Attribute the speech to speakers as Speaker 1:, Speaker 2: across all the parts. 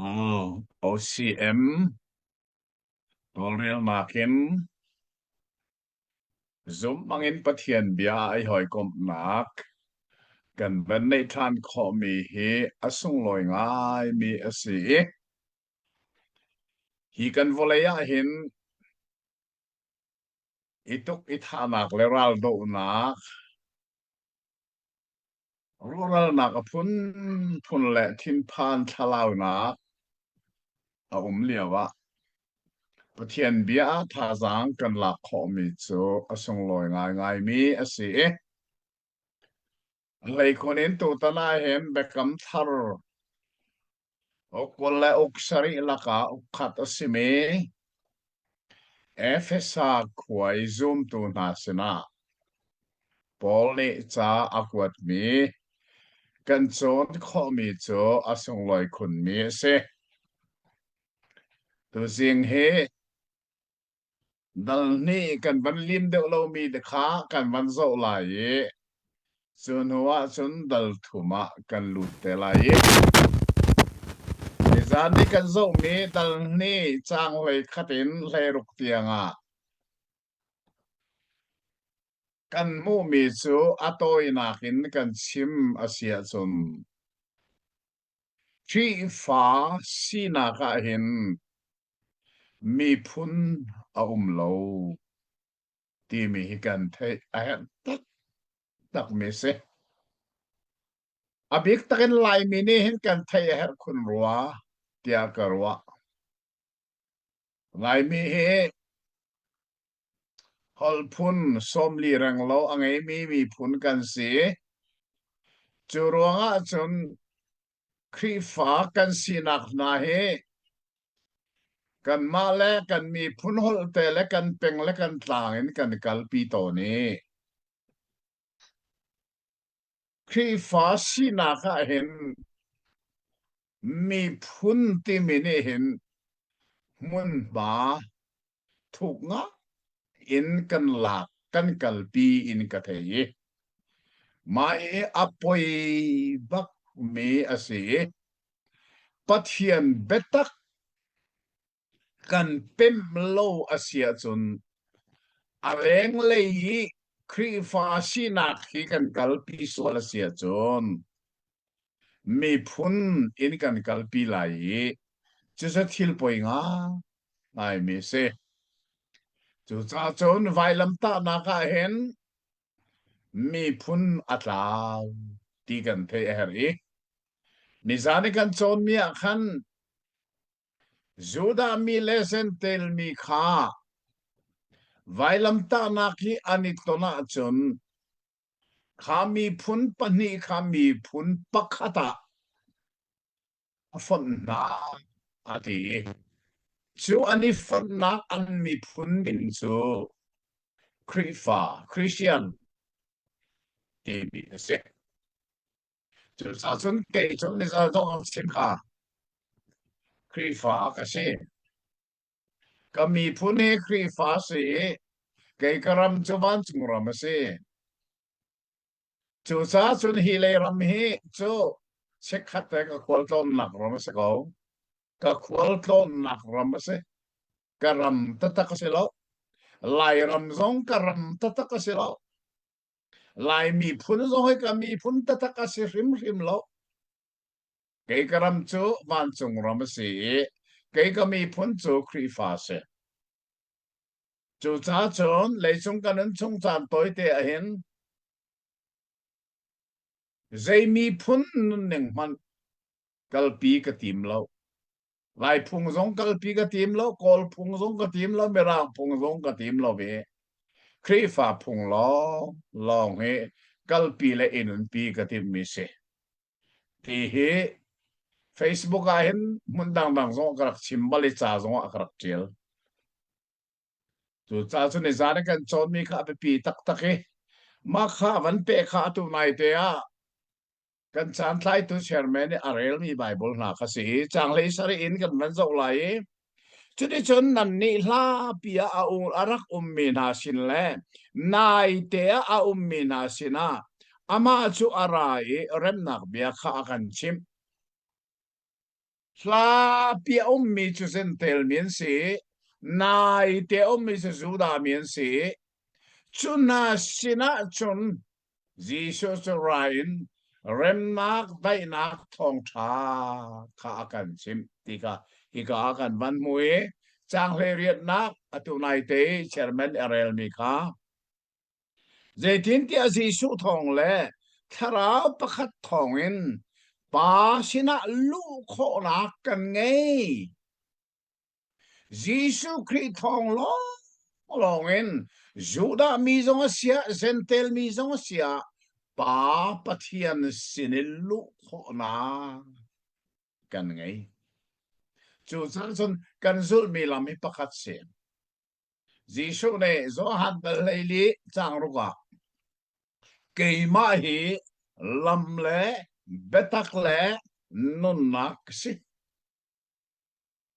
Speaker 1: OCM tawlrelnak in zumh bangin Pathian bia i hawikomhnak kan van neih ṭhan khawhmi hi a sunglawi ngaimi a si i hi kan vawlei ah hin i tuk i thahnak le raldohnak Rawhralnak a phunphun le thinphan thlalaunak a um lioah Pathian bia ah thazaang kan lak khawhmi cu a sunglawi ngaingaimi a si i a hleikhun in tutan ahhin Biakam Thar Uk le uk sarih lakah uk khat a simi Efesa khua i zumtu hna sinah Paul nih ca a kuatmi kan cawn khawhmi cu a sunglawi khunmi a si. Tuzing hi Dal hnih kan van lim deuh lomi te kha kan van zoh lai i cu hnu ah cun dal thum ah kan lut te lai i nizan ni kan zohmi dal hnih caang 11 in 16 tiang ah kan hmuhmi cu a tawinak in kan chim a si ahcun Khrihfa sinak ah hin Miphun a um lo timi hi kan theih a herh taktakmi a si. A bik takin Laimi nih hin kan theih a herh khun rua tiah ka ruah. Laimi hi holh phun 40 renglo a ngeimi miphun kan si. Cu ruangah cun Khrihfa kan sinak hna hi kanmah le kan miphun holh te le kan peng le kan tlang in kan kalpi tawn i Khrihfa sinak ah hin miphun timi nih hin hmunhma thuk ngai in kan lak kan kalpi in ka thei i mah hi a poi bak mi a si i Pathian biatak kan pemh lo a si ahcun a lenglei i Khrihfa sinak hi kan kalpi sual a si ahcun miphun in kan kalpi lai i cucu thil poi ngaimi a si. Cucaah cun vailamtahnak ah hin miphun a tlau ti kan theih a herh i nizan i kan cawnmi ah khan Judah mi le Jentail mi kha vailamtahnak hi an i ton ahcun kha miphun pahnih kha miphun pakhat ah a fonh hna a ti. Cu an i fonhnak an miphun min cu Khrihfa, Christian timi a si. Cucaah cun kei cu nizal zong an chim kha Khrihfa ka si. Ka miphun hi Khrihfa si i kei ka ram cu vancung ram a si. Cucaah cun hi lei ram hi cu chikkhat te ka khualtlawnnak ram a si ko. Ka khualtlawnnak ram a si. Ka ram taktak a si lo. Lairam zong ka ram taktak a si lo. Lai miphun zong hi ka miphun taktak a si hrimhrim lo. Kei ka ram cu vancung ram a si i kei ka miphun cu Khrihfa a si. Cucaah cun leicung kan nun chung caan tawite ahhin zei miphun nunning hmanh kalpi ka tim lo. Lai phung zong kalpi ka tim lo, Kawl phung zong ka tim lo, Mirang phung zong ka tim lo i Khrihfa phung lawng lawng hi kalpi le i nunpi ka timmi si. Ti hi Facebook ah hin hmun dangdang zong ka rak chim bal i ca zong ah ka rak ṭial. Cucaah cun nizan i kan cawnmi kha a biapi taktak i mah kha van peh kha atu naite ah kan caan tlaitu chairman nih a relmi Bible hna kha si i caang 17 in kan van zoh lai i cuticun nannih hlapi ah a, a rak ummi hna sin le naite ah a ummi hna sinah amah cu a ra i remnak bia kha a kan chimh. Hlapi a ummi cu Jentail mi an si, naite a ummi cu Judah mi an si. Cu hna sinah cun Jesuh cu ra in remnak daihnak thawngṭha kha a kan chimh ti kha hika ah kan van hmu i caang hleiriatnak atu naite i chairman a relmi kha Zeitintiah Jesuh thawng le Thlarau pakhat thawngin Pa sinah luh khawhnak kan ngei. Jesuh Khrih thawng lawnglawng in Judah mi zong a siah, Jentail mi zong a siah, Pa Pathian sin i luh khawhnak kan ngei. Cucaah cun kan zulhmi lam hi pakhat si. Jesuh nih Johan dal 14 caang ruk ah keimah hi lam le biatak le nunnak ka si.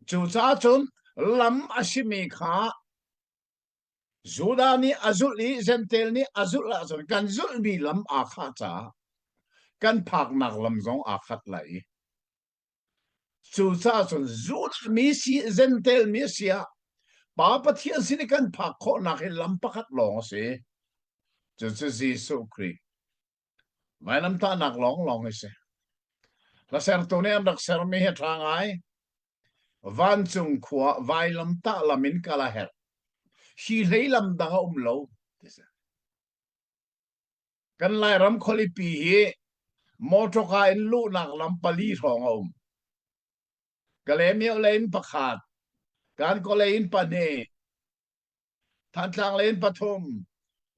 Speaker 1: Cucaah cun lam a simi kha Judah nih a zulh i Jentail nih a zulh ahcun kan zulhmi lam aa khah caah kan phaknak lam zong aa khat lai i Cucaah cun Judah mi si Jentail mi a si ah Pa Pathian sin i kan phak khawhnak hi lam pakhat lawng a si. Cucu Jesuh Khrih. Vailamtahnak lawnglawng hi si. Hlasertu nih an rak sermi hi a ṭha ngai. Vancung khua vailamtah lam in kal a herh. Hi hlei lam dang a um lo. Ti si. Kan Lairam khualipi hi mawṭawka in luhnak lam pali hrawng a um. Kalaymyo lei in pakhat, Kankaw lei in pahnih, Thantlang lei in pathum,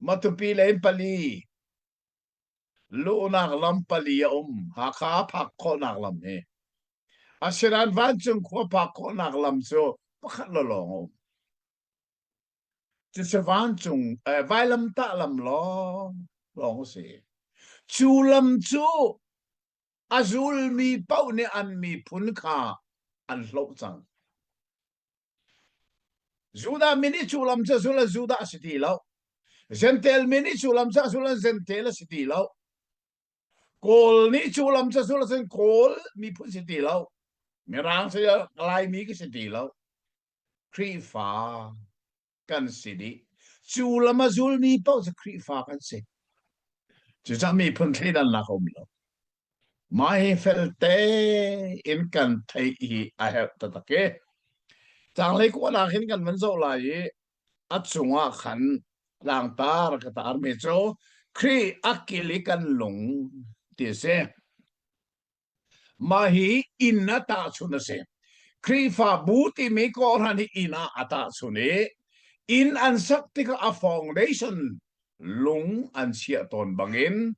Speaker 1: Matupi lei in pali. Luhnak lam pali a um. Hakha phak khawhnak lam hi. Asinain vancung khua phak khawhnak lam cu pakhat lawng a um. Cucu vancung eh, vailamtah lam lawng lawng a si. Cu lam cu a zulmi paoh nih an miphun kha an hloh cang. Judah mi nih cu lam cu zul an Judah a si ti lo. Jentail mi nih cu lam cu zul an Jentail a si ti lo. Kawl nih cu lam cu zul cun Kawl miphun si ti lo. Mirang si Laimi ka si ti lo. Khrihfa kan si dih. Cu lam a zulmi paoh cu Khrihfa kan si. Cucaah miphun thleidannak a um lo. Mah hi felte in kan theih hi a herh taktak i Caanglei kuanak hin kan van zoh lai i a cungah khan tlangtar ka tarmi cu Khrih a kil i kan lung ti a si. Mah hi inn a tahchunh a si. Khrihfabu timi kawhhran hi inn ah a tahchunh i inn an sak tikah a foundation lung an chiah tawn bangin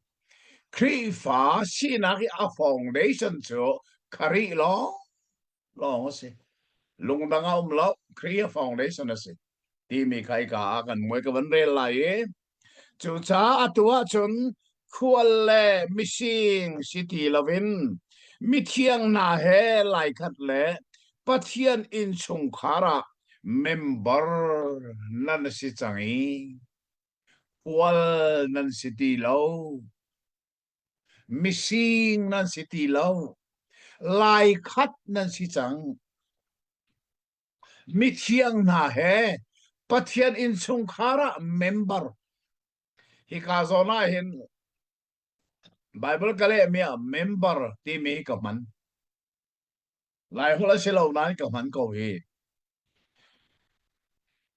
Speaker 1: Khrihfa sinak i a foundation cu Khrih lawng lawng a si. Lung dang a um lo, Khrih a foundation a si. Timi kha hika ah kan muai ka van rel lai i Cucaah atu ahcun khual le mising si ti loin mithiang hna he laikhat le Pathian innchungkhar ah member nan si cang i khual nan si ti lo, mising nan si ti lo, laikhat nan si cang. Mithiang hna he Pathian innchungkhar ah member. Hika zawn ah hin Bible ka lehmi ah member timi hi ka hman. Laiholh a si lo nain ka hman ko hi.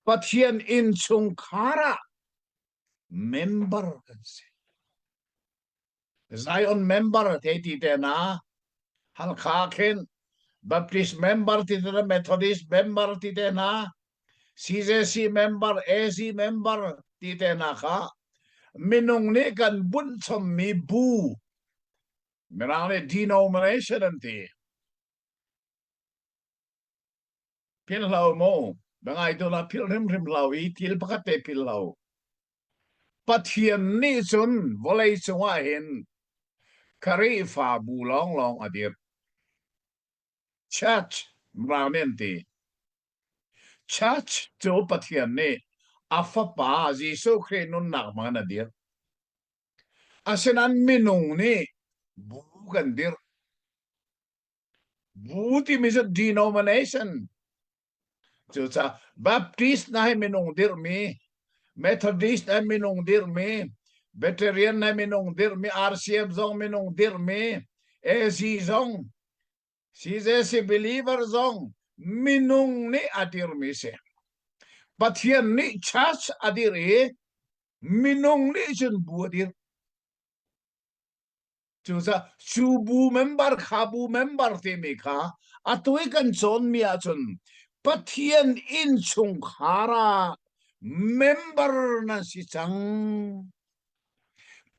Speaker 1: Pathian innchungkhar ah member kan si. Zion member te ti te na Halkha khin Baptist member ti te na Methodist member ti te na CJC member AC member ti te na kha minung nih kan bunh chommi bu mirang nih denomination an ti phil hlo mu bangai tu la phil hrimhrim hlo i thil pakhat te phil hlo Pathian nih cun vawlei cungah hin Khrihfabu lawnglawng a dirh. Church Mirang nih an ti. Church cu Pathian nih a Fapa Jesuh Khrih nunnak hmangin a dirh. Asinain minung nih bu kan dirh. Bu timi cu denomination. Cucaah Baptist na hi minung dirhmi, Methodist na minung dirhmi, Veteran na minung dirhmi, RCM zong minung dirhmi, AZ zong, CJC believer zong minung nih a dirmi si. Pathian nih church a dir i minung nih cun bu a dir. Cucaah cu bu member kha bu member timi kha atu i kan cawnmi ahcun Pathian innchungkhar ah member nan si cang.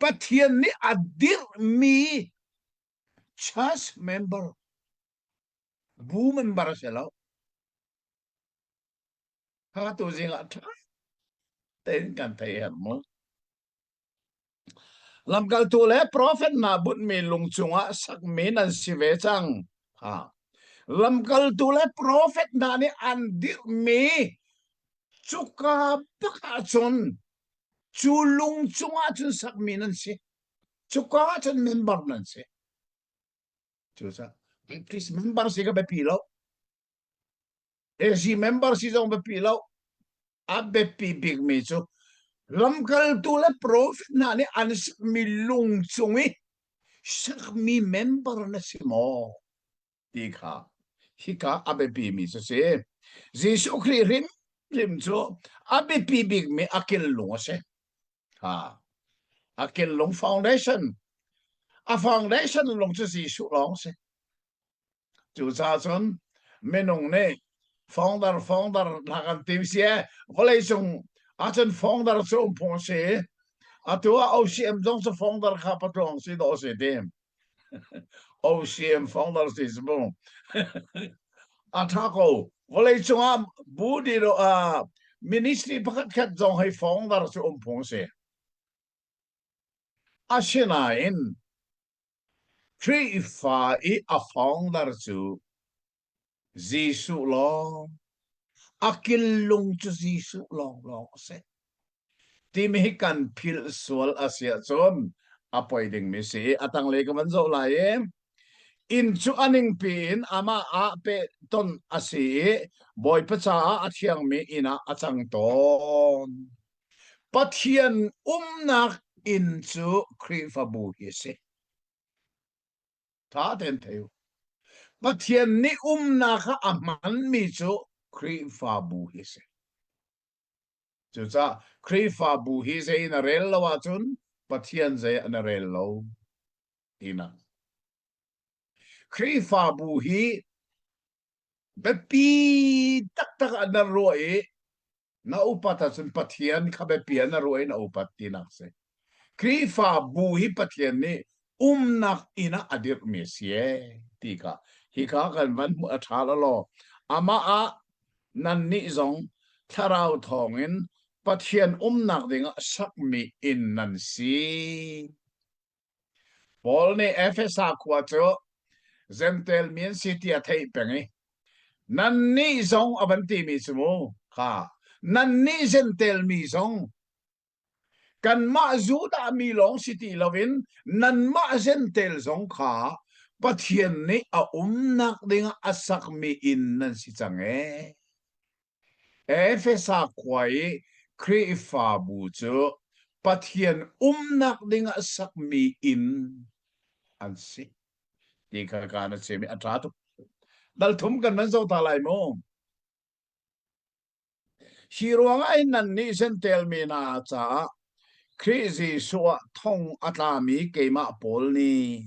Speaker 1: Pathian nih a dirhmi church member bu member a si lo. Kha tu zing ah ṭha tein kan thei herh mu. Lamkaltu le profet hna bunhmi lung cungah sakmi nan si ve cang. Ha. Lamkaltu le profet hna nih an dirhmi cuka bak ahcun cu lung cungah cun sakmi nan si. Cuka ahcun member nan si. Cucaah Baptist member si ka biapi lo. AC member si zong biapi lo. A biapi bikmi cu lamkaltu le prophet hna nih an sakmi lung cung i sakmi member na si maw ti kha hika a biapi mi cu si. Jesuh Khrih hrimhrim cu a biapi bikmi a kil lung a si. Ha. A kil lung foundation. A foundation lung cu Jesuh lawng si. Cucaah cun minung nih founder founder hna kan tim si e vawleicung ahcun founder cu um phung a si. Atu ah OCM zong cu founder kha patluang si dawh si ti. OCM founder si si mu. A tha ko. Vawleicung ah bu di uh, ministry pakhat khat zong hei founder cu um phung a si. Asinain Khrihfa i a founder cu Jesuh lawng, a killung cu Jesuh lawnglawng a si. Timi hi kan philh sual a si ahcun a poi dingmi si. A tanglei ka van zoh lai i inn cu a ningpi in amah ah pehtonh a si i Bawipa caah a thiangmi inn ah a cang tawn. Pathian umnak inn cu Khrihfabu hi a si. Ṭha tein thei u. Pathian nih umnak ah a hmanmi cu Khrihfabu hi a si. Cucaah Khrihfabu hi zei na rel lo ahcun Pathian zei ah na rel lo tinak. Khrihfabu hi biapi taktak ah na ruah i na upat ahcun Pathian kha biapi ah na ruah i na upat tinak si. Khrihfabu hi Pathian nih umnak inn ah a dirhmi a si ee ti kha hika kan van hmuh a ṭha law amah ah nannih zong thlarau thawngin Pathian umnak dingah sakmi inn nan si. Paul nih Efesa khua cu Jentail mi an si ti a theih peng i nannih zong a van timi cu mu kha nannih Jentail mi zong kanmah Judah mi lawng si ti loin nanmah Jentail zong kha Pathian nih a umnak dingah a sakmi inn nan si cang ee. Efesa khua i Khrihfabu cu Pathian umnak dingah sakmi inn an si ti kha ka na chim i a ṭha tuk. Dal thum kan van zoh ta lai mu. Hi ruangah hin nannih Jentail mi hna caah Khrih Jesuh ah thong a tlami keimah Paul nih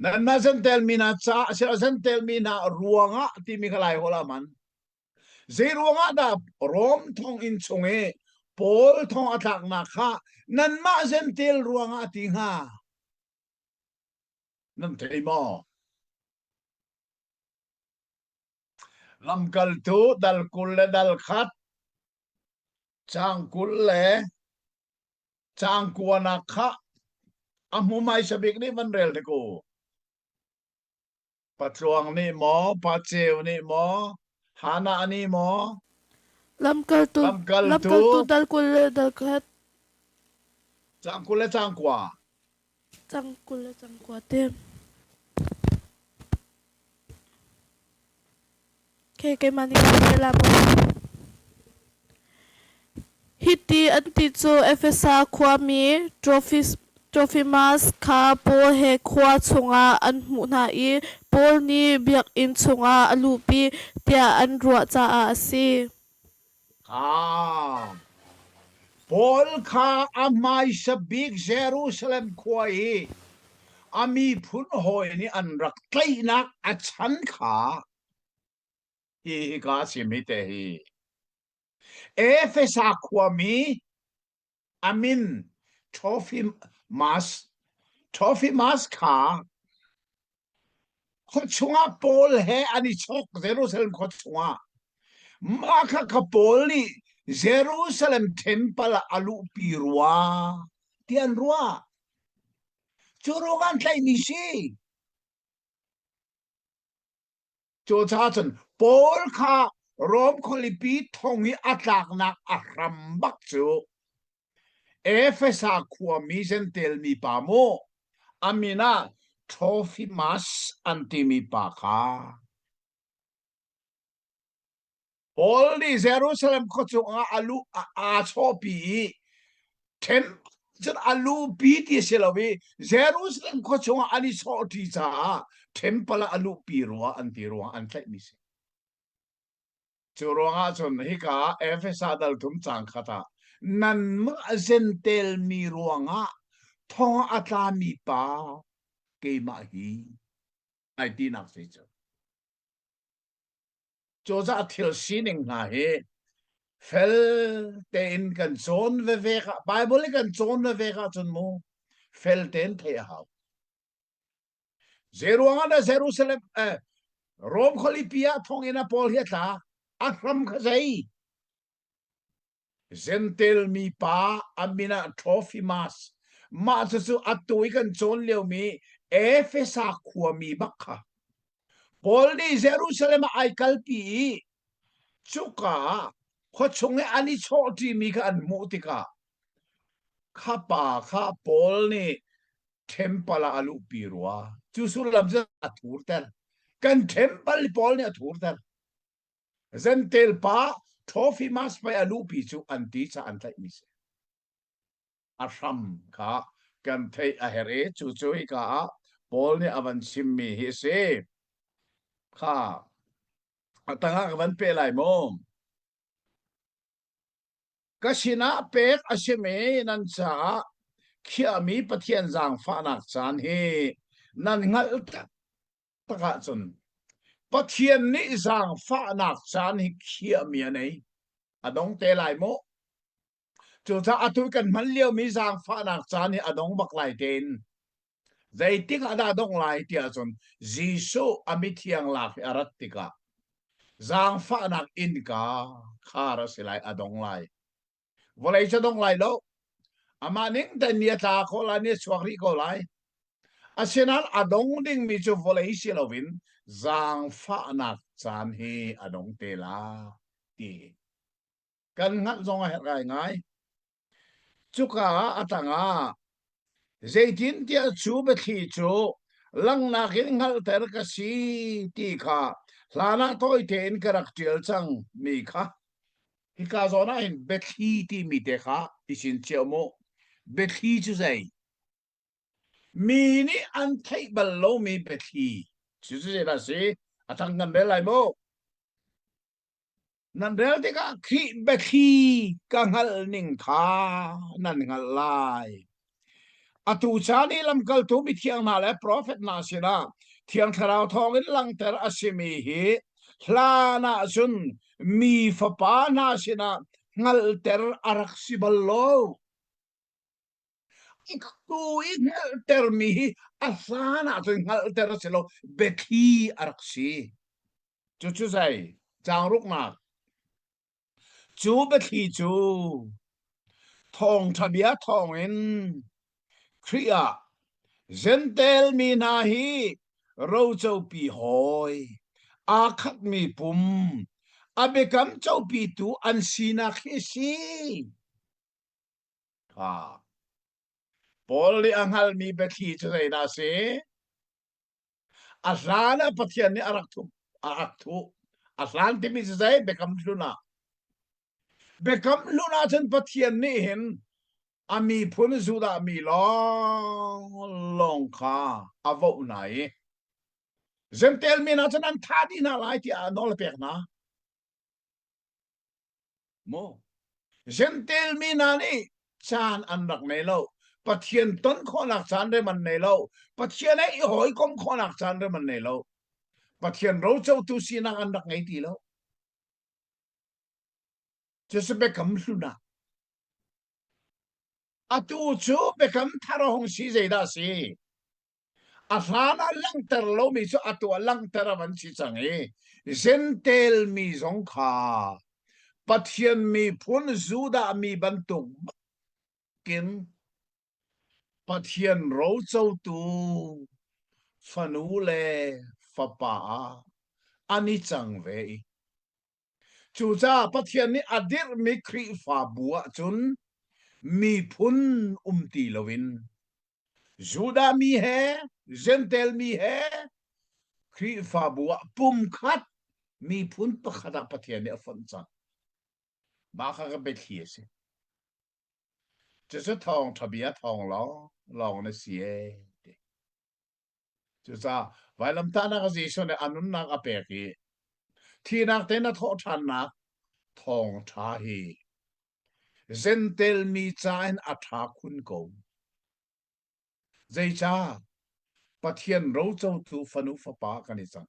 Speaker 1: Nanmah Jentail mi hna caah asiloah Jentail mi hna ruangah timi kha Lai holh ah hman. Zei ruangah dah Rom thonginn chung i Paul thong a tlaknak kha nanmah Jentail ruangah a ti hnga? Nan thei maw? Lamkaltu dal 20 le dal khat, caang 20 le Caang kuanak kha a hmu hmaisa bik nih van rel hnik u. Patluang nih maw, Paceu nih maw, Hannah nih maw?
Speaker 2: Lamkaltu,
Speaker 1: Lamkaltu,
Speaker 2: lamkaltu dal 20 le dal khat.
Speaker 1: Caang 20 le caang kua.
Speaker 2: Caang 20 le caang kua te. Okay, keimah nih ka rel la maw? Hiti an ti cu Efesa khuami Trofimas kha Paul he khua chungah an hmuh hna i Paul nih biakinn chungah a luhpi tiah an ruah caah a si.
Speaker 1: Ah, Paul kha a hmaisa bik Jerusalem khua i a miphun hawi nih an rak tlaihnak a chan kha hi hika a chim hi te hi. Efesa khuami a min Trofimas Trofimas kha khua chungah Paul he an i chawk Jerusalem khua chungah. Mah kha kha Paul nih Jerusalem temple ah a luhpi rua ti an ruah. Cu ruang an tlaihmi si. Cucaah cun Paul kha Rom khualipi thong i a tlaknak a hram bak cu Efesa khuami Jentail mi pa mu a min ah Trofimas an timi pa kha Paul nih Jerusalem khua cungah a lu aa chawhpi i ṭhen cun a luhpi ti si lo i Jerusalem khua chungah an i chawhṭi caah temple ah a luhpi rua an ti ruang an tlaihmi si. Cu ruangah cun hika Efesa dal thum cang khat ah nanmah Jentail mi ruangah thong a tlami pa keimah hi ai tinak si cu. Cozah thil sining hna hi fel tein kan cawn veve ah Bible i kan cawn veve ahcun mu fel tein theih a hau. Zeiruang ah dah Jerusalem eh, Rom khualipi ah thonginn ah Paul hi a tla? A hram kha zei? Jentail mi pa a min ah Trophimas. Mah cucu atu i kan cawn liomi Efesa khuami bak kha. Paul nih Jerusalem ah ai kalpi i cuka ah khuachung i an i chawhṭimi kha an hmuh tikah kha pa kha Paul nih temple ah a luhpi rua. Cu sullam cu a thurter. Kan temple Paul nih a thurter. Jentail pa Trophimas pei a luhpi cu an ti ca an tlaihmi si. A hram kha kan theih a herh i cucu hika ah Paul nih a van chimmi hi a si. Kha a tangah ka van pe lai maw? Ka sinah pek a simi nan caah khiahmi Pathian zaangfahnak caan hi nan hngalh tak ahcun Pathian nih zaangfahnak caan hi khiahmi a nei. A dong te lai maw? Cucaah atu kan hman liomi zaangfahnak caan hi a dong bak lai tein. Zeitik ah dah dong lai ti ahcun Jesuh a mithiang lak i a rat tikah zaangfahnak innka khar a si lai, a dong lai. Vawlei cu dong lai lo. Amah ning tein ni a tla ko lai, ni a chuak rih ko lai. Asinain a dong dingmi cu vawlei si loin zaangfahnak caan hi a dong te la ti kan hngalh zong a herh ngaingai. Cuka ah a tangah zeitintiah cu biathli cu langhnak in hngalhter ka si ti kha hlanah tawi tein ka rak ṭial cang mi kha hika zawn ah hin biathli timi te kha i cinchiah mu. Biathli cu zei? Mi nih an theih bal lomi biathli cu zeidah a si? A thang kan rel lai mu. Nan rel tikah Khrih biathli ka hngalh ning kha nan hngalh lai. Atu caan i lamkaltu mithiang hna le profet hna sinah Thiang Thlarau thawngin langhter a simi hi hlan ah cun mi fapa hna sinah hngalhter a rak si bal lo. Tu i hngalhtermi hi a hlan ah cun hngalhter a si lo, biathli a rak si. Cucu zei? Caang ruknak. Cu biathli cu thawngṭha bia thawngin Khrih ah Jentail mi hna hi rocopi hawi, aa khatmi pum, a biakam copitu an sinak hi a si. Kha. Paul nih a hngalhmi biathli cu zeidah a si? A hlan ah Pathian nih a rak thuh, a rak thuh. A hlan timi cu zei biakam hlun ah. Biakam hlun ah cun Pathian nih hin a miphun Judah mi lawng lawng kha a voh hna i Jentail mi hna cun an thah dih hna lai tiah nawl a pek hna. Maw? Jentail mi hna nih caan an rak nei lo. Pathian ton khawhnak caan rem an nei lo. Pathian he i hawikom khawhnak caan rem an nei lo. Pathian rocotu sinak an rak ngei ti lo. Cucu biakam hlun ah. Atu cu biakam thar a hung si zeidah a si? A hlan ah langhter lomi cu atu ah langhter a van si cang i Jentail mi zong kha Pathian miphun Judah mi bantuk bakin Pathian rocotu fanu le fapa ah an i cang ve i Cucaah Pathian nih a dirhmi Khrihfabu ahcun miphun um ti loin Judah mi he Jentail mi he Khrihfabu ah pumkhat miphun pakhat ah Pathian nih a fonh cang. Mah kha ka biathli a si. Cucu thawngṭha bia thawng lawng lawng na si ee. Cucaah vailamtahnak ah Jesuh nih a nunnak a pek i thihnak tein a thawhṭhannak thawngṭha hi Jentail mi ca in a ṭha khun ko. Zeicah? Pathian rocotu fanu fapa kan i cang.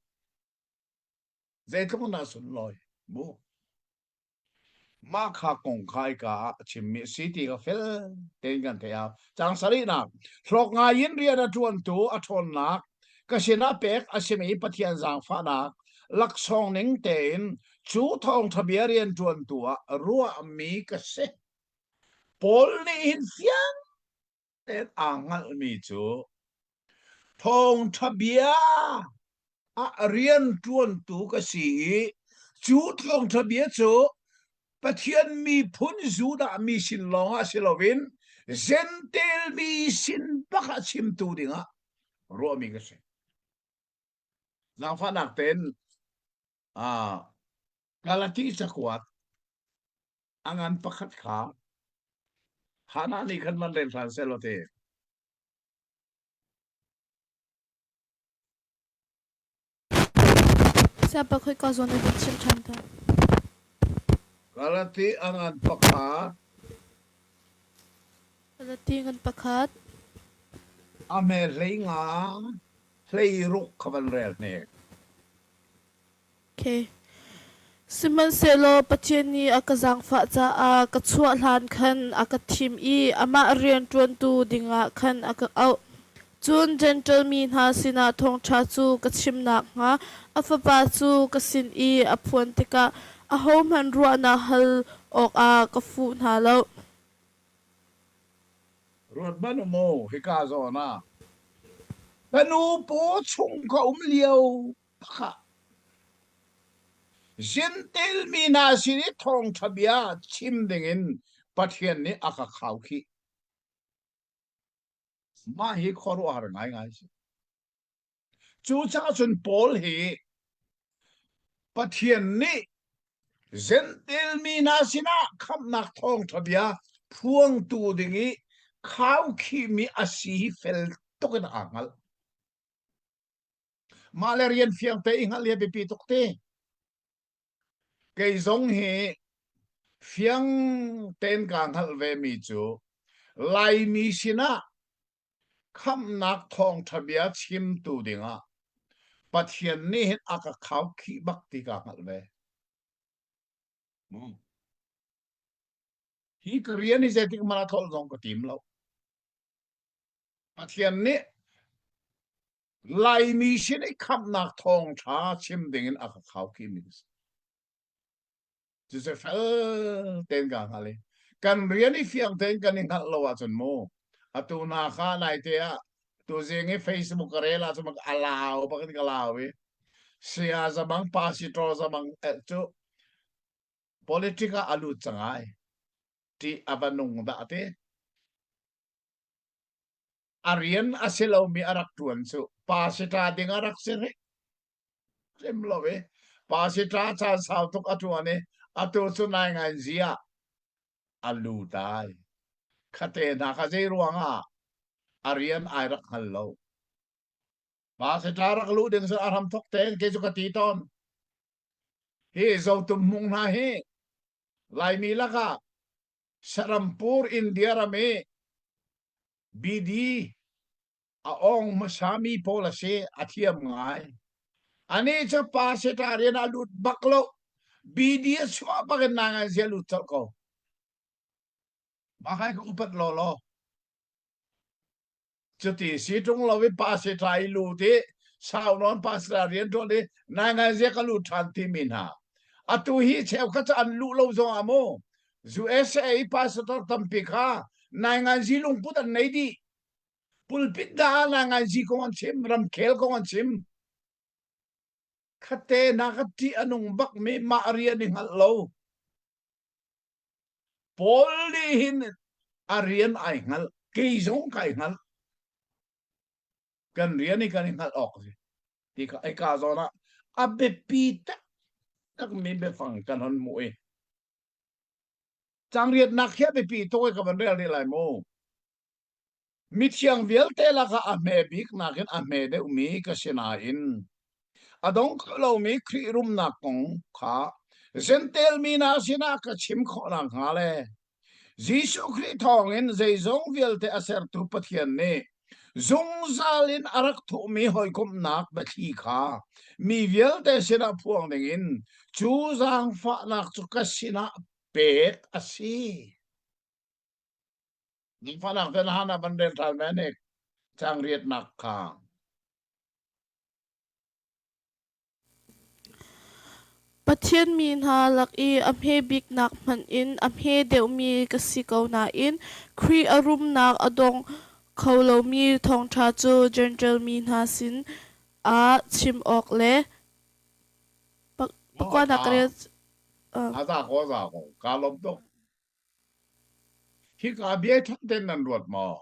Speaker 1: Zeitluk in dah sunlawi mu. Mah kha kong kha hika ah a chimmi a si ti kha fel tein kan theih a hau. Caang sarihnak, hlawk ngai in rian a ṭuantu a ṭhawnnak, ka sinah pek a simi Pathian zaangfahnak laksawng ning tein cu thawngṭha bia rian ṭuantu ah ruahmi ka si. Paul nih hin fiang tein aa hngalhmi cu thawngṭha bia ah rian ṭuantu ka si i cu thawngṭha bia cu Pathian miphun Judah mi sin lawngah si loin Jentail mi sin bak ah chimtu dingah ruahmi ka si. Zaangfahnak tein Galati cakuat a ngan pakhat kha Hannah nih khan van rel hlan seh law ti.
Speaker 2: Siapa khoika zawn na vun chim ṭhan ta.
Speaker 1: Galati a ngan pakhat.
Speaker 2: Galati ngan pakhat.
Speaker 1: A hme hlei nga hlei ruk kha van rel hnek.
Speaker 2: Sihmanhsehlaw Pathian nih a ka zaangfah caah ka chuah hlan khan a ka thim i amah rian ṭuantu dingah khan a ka auh. Cun Jentail mi hna sinah thawngṭha cu ka chim nakhnga a Fapa cu ka sin i a phuan tikah ahohmanh ruahnak hal awkah ka fuh hna lo.
Speaker 1: Ruat hmanh u mu, hika zawn ah ka nu paw chung ka um lio Khah. Jentail mi hna sin i thawngṭha bia chim dingin Pathian nih a ka khaukhih. Mah hi khuaruahhar ngaingai a si. Cucaah cun Paul hi Pathian nih Jentail mi hna sinah khamhnak thawngṭha bia phuangtu ding i khaukhihmi a si hi fel tuk in aa hngalh. Mah le rian fiang te i hngalh hi a biapi tuk ti. Kei zong hi fiang tein kaa hngalh ve mi cu Laimi sinah khamhnak thawngṭha bia chimtu dingah Pathian nih hin a ka khaukhih bak ti kaa hngalh ve. Hi ka rian hi zeitik hmanh ah tlolh zong ka tim lo. Pathian nih Laimi sin i khamhnak thawngṭha chim dingin a ka khaukhihmi ka si. Cucu fel tein kaa hngal i kan rian i fiang tein kan i hngalh lo ahcun mu atu hna kha naite ah tuzing i Facebook ka rel ahcun a lau bak in ka lau i saya zamang pastor zamang eh, cu politic ah a lut cang ai ti a va nung dah ti A rian a si lomi a rak ṭuan cu pasita ding a rak si hrim lo i. Pasita caan sau tuk a ṭuan i atu cu nai ngai zia a lut ai. Khate hna kha zei ruangah a rian ai rak hngal lo. Pasita rak luh ding cu a hram thok tein kei cu ka ti tawn. Hi Zotum hmung hna hi Laimi lakah Sarampur India ram i BD a ong hmasami pawl a si a thiam ngai anih cu pastor rian a lut bak lo BD a chuah bak in nangan zia lut colh ko mah kai ka upat law law Cuti si ṭung lo i pastor i lut i sau nawn pastor rian ṭuan i naingai zia ka lut ṭhan timi hna. Atu hi cheukhat cu an luh lo zong ah mu USA i pastor tampi kha naingai zi lungput an nei dih. Pulpit dah ah naingai zi kong an chim, ramkhel kong an chim. Khate na ka ṭih a nung bakmi mah rian i hngalh lo. Paul nih hin a rian ai hngalh, kei zong kai hngalh. Kan rian i kan i hngalh awk a si. Ti kha eka zawn ah a biapi taktakmi biafang kan hon hmuh i cangriatnak hi a biapi tuk i ka van rel rih lai mu. Mithiang vialte lakah a hme bik nakin a hme deuhmi ka si nain a dong kho lomi Khrih rumnak kong kha Jentail mi hna sinah ka chim khawh nakhnga le Jesuh Khrih thawngin zeizong vialte a sertu Pathian nih zungzal in a rak thuhmi hawikomhnak biathli kha mi vialte sinah phuang dingin cu zaangfahnak cu ka sinah pek a si. Ningfahnak te na hana van rel ṭhan ve nek cang riatnak kha.
Speaker 2: Pathian mi hna lak i a hme biknak hmanh in a hme deuhmi ka si ko nain Khrih a rumnak a dong kho lomi thawngṭha cu Jentail mi hna sin ah chim awk le pakuanak ka rel.
Speaker 1: A za ko, a za ko. Kaa lawm tuk. Hika bia ṭha tein nan ruat maw?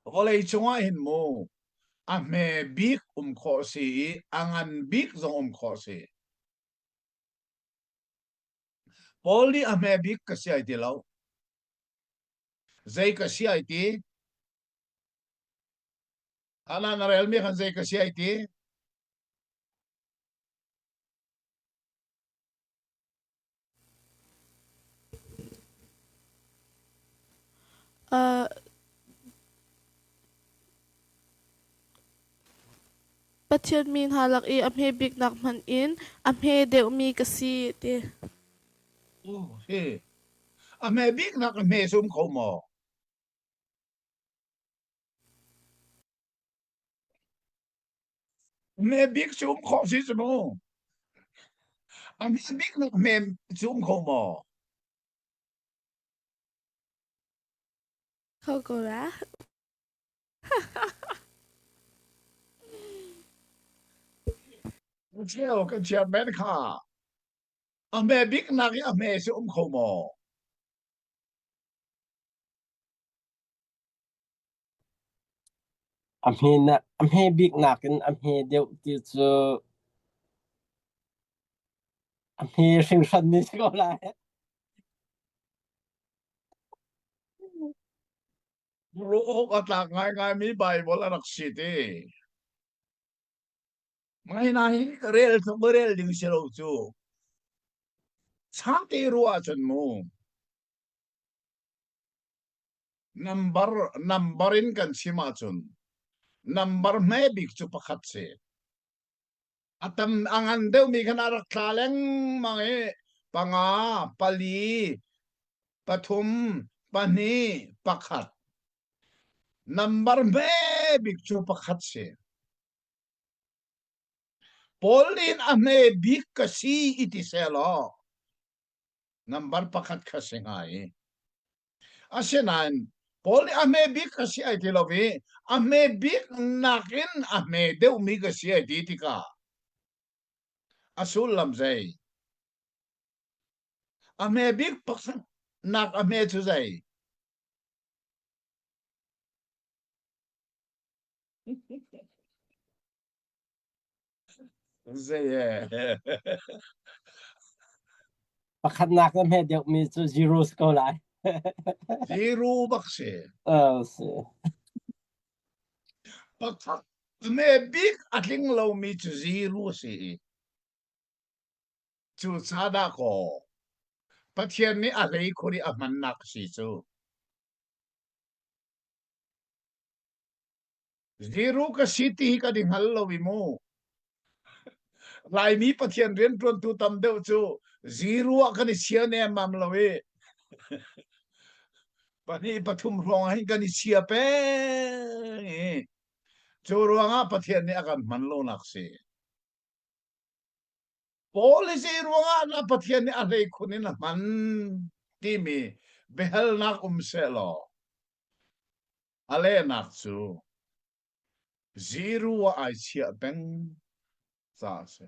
Speaker 1: Vawlei cungah hin mu a hme bik um khawh si i a ngan bik zong um khawh si. Paul nih a hme bik ka si ai ti lo. Zei ka si ai ti? Ana na relmi khan zei ka si ai ti?
Speaker 2: Uh, Pathian mi hna lak i a hme biknak hmanh in a hme deuhmi ka si ti.
Speaker 1: Oh, hi. A hme biknak a hme sum kho maw? Hme bik cu um khawh si cu mu. A hme bik nak hme cu um kho maw?
Speaker 2: Kho ko la.
Speaker 1: Cheu kan chairman kha a hme bik nak i a hme cu um kho maw?
Speaker 3: A hme bik nakin a hme deuh ti cu a hme hringhran ni si ko lai.
Speaker 1: Ruah awk a tlak ngaingaimi Baibal a rak si ti. Mah hi ka rel ka rel ding si lo cu. Changte ruah ahcun mu. Number number in kan chim ahcun number hme bik cu pakhat si. A tam a ngan deuhmi khan a rak tla lengmang i panga, pali, pathum, pahnih, pakhat. Number hme bik cu pakhat si. Paul nih a hme bik ka si i ti seh law number pakhat kha si hnga i asinain Paul nih a hme bik ka si ai ti lo i a hme bik nakin a hme deuhmi ka si ai ti tikah a sullam zei a hme bik pakhat nak a hme cu zei Zei e.
Speaker 3: Pakhatnak na hme deuhmi cu zero si ko lai.
Speaker 1: Zero bak si.
Speaker 3: Uh, si.
Speaker 1: Pakhat hme bik a tling lomi cu zero si i. Cu ca dah kaw Pathian nih a hlei khur i a hmannak si cu. Zero ka si ti hi kan i hngal lo i mu. Laimi Pathian rianṭuantu tam deuh cu zero ah kan i chia nemmam lo i pahnih pathum hrawng ah hin kan i chia peng i cu ruangah Pathian nih a kan hman lonak si. Paul hi zei ruangah dah Pathian nih a hleikhun in a hman timi biahalnak um sehlaw a lehnak cu zero ah ai chiah peng caah a si.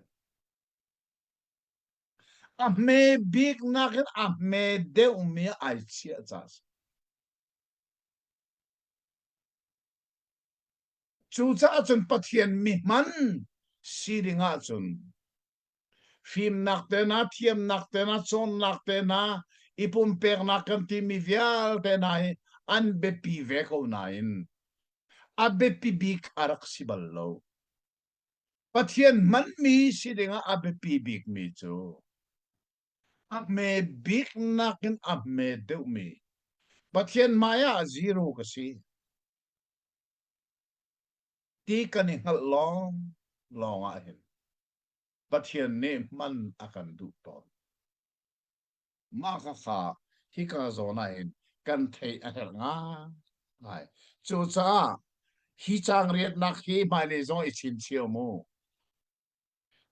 Speaker 1: A hme bik nakin a hme deuhmi ai chiah caah a si. Cucaah cun Pathian mihman si ding ahcun fimnak te hna, thiamnak te hna, cawnnak te hna, i pumpeknak kan timi vialte hna hi an biapi ve ko nain a biapi bik a rak si bal lo. Pathian hmanmi si dingah a biapi bikmi cu a hme bik nakin a hme deuhmi Pathian hmai ah zero ka si. Ti kan i hngalh lawng lawng ah hin Pathian nih hman a kan duh tawn. Mah khakha hika zawn ah hin kan theih a herh ngaingai. Cucaah hi caang riatnak hi hmailei zong i chinchio mu.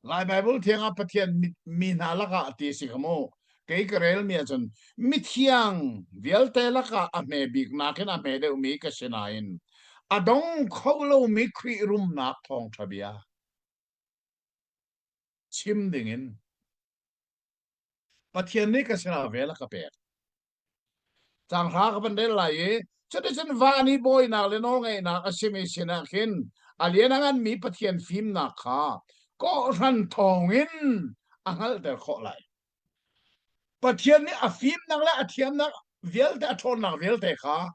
Speaker 1: Lai Baibal thiang ah Pathian mi hna lakah ti a si kha mu. Kei ka relmi ahcun mithiang vialte lakah a hme bik nakin a hme deuhmi ka si nain a dong kho lomi Khrih rumnak thawngṭha bia chim dingin Pathian nih ka sinah vel a ka pek. Caanghra ka van rel lai i cuticun van i bawinak le nawlngeihnak a simi sinah khin a lian a nganmi Pathian fimnak kha kawhhran thawngin a hngalhter khawh lai. Pathian nih a fimnak le a thiamnak vialte a ṭhawnnak vialte kha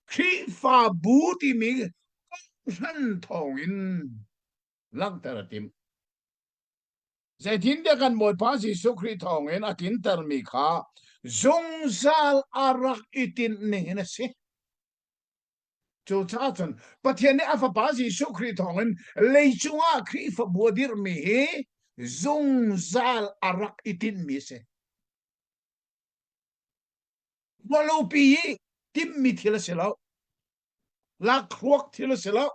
Speaker 1: Khrihfabu timi kawhhran thawngin langhter a timh. Zeitintiah kan Bawipa Jesuh Khrih thawngin a tlintermi kha zungzal a rak i tinh ning in a si. Cucaah cun Pathian nih a Fapa Jesuh Khrih thawngin leicung ah Khrihfabu a dirhmi hi zungzal a rak i tinhmi a si. Ruahlopi i timhmi thil a si lo. Lakhruak thil a si lo.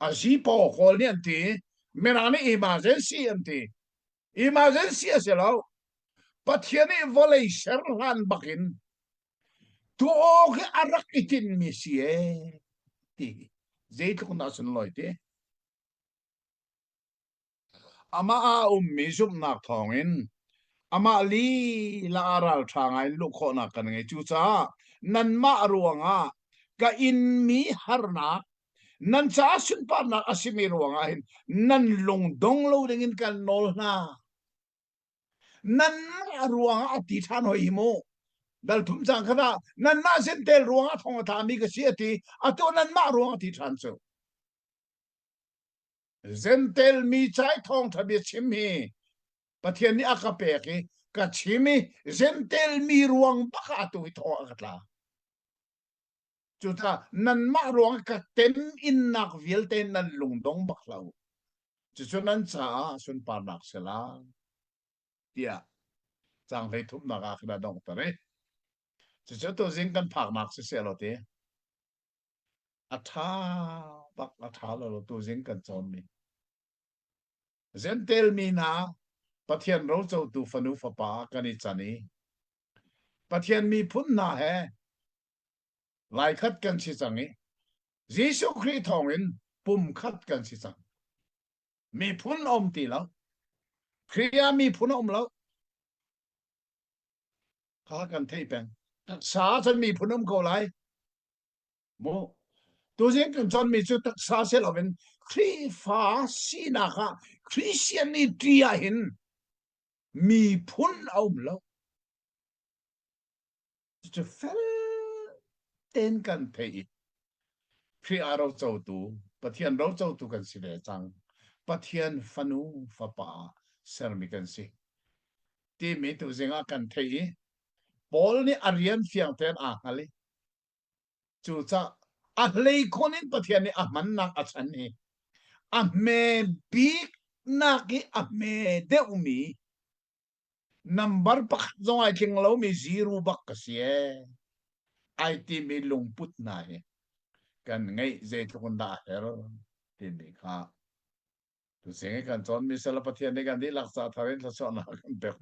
Speaker 1: A zipaw kawl nih an ti. Mirang nih emergency an ti. Emergency a si lo. Pathian nih vawlei ser hlan bakin tuah awk hi a rak i tinhmi si ee ti zeitluk dah sunlawi ti. Amah ah a ummi zumhnak thawngin amah lila ah ralṭha ngaiin luh khawhnak kan ngei. Cucaah nanmah ruangah ka inmi harnak, nan caah sunparnak a simi ruangah hin nan lung dong lo dingin kan nawl hna. Nanmah ruangah a ti ṭhan hoi hi mu. Dal thum cang khat ah nanmah zentel ruangah thong a tlami ka si a ti. Atu nanmah ruang a ti ṭhan cu. Zentel mi cai thawngṭha bia chim hi Pathian nih a ka pek i ka chim i Zentel mi ruang bak ah atu hi thawng a ka tla. Cucaah nanmah ruang ka tem innak vialte nan lungdong bak lo. Cucu nan caah sunparnak si lai tiah caang hlei thumnak ah khin a donghter i cucu tuzing kan phaknak si seh law ti. A ṭha bak a ṭha lo lo tuzing kan cawnmi. Zentel mi hna Pathian rocotu fanu fapa kan i can i Pathian miphun hna he laikhat kan si cang i Jesuh Khrih thawngin pumkhat kan si cang. Miphun a um ti lo. Khrih ah miphun a um lo. Kha kan theih peng. Taksa cun miphun um ko lai. Mu. Tuzing kan cawnmi cu taksa si loin Khrihfa sinak ah Christianity ah hin miphun a um lo. Cucu fel tein kan theih i Khrih ah rocotu, Pathian rocotu kan si ve cang. Pathian fanu fapa sermi kan si. Timi tuzing ah kan theih i Paul nih a rian fiang tein aa hngal i cucah a hleikhun in Pathian nih a hmannak a chan i a hme bik nak i a hme deuhmi Nambar pakhat zong ai tling lomi zero bak ka si ee. Ai timi lungput hna hi kan ngeih zeitluk in dah a her timi kha tuzing i kan cawnmi sal Pathian nih kan dihlak ca thar in thluachuahnak kan pek ve.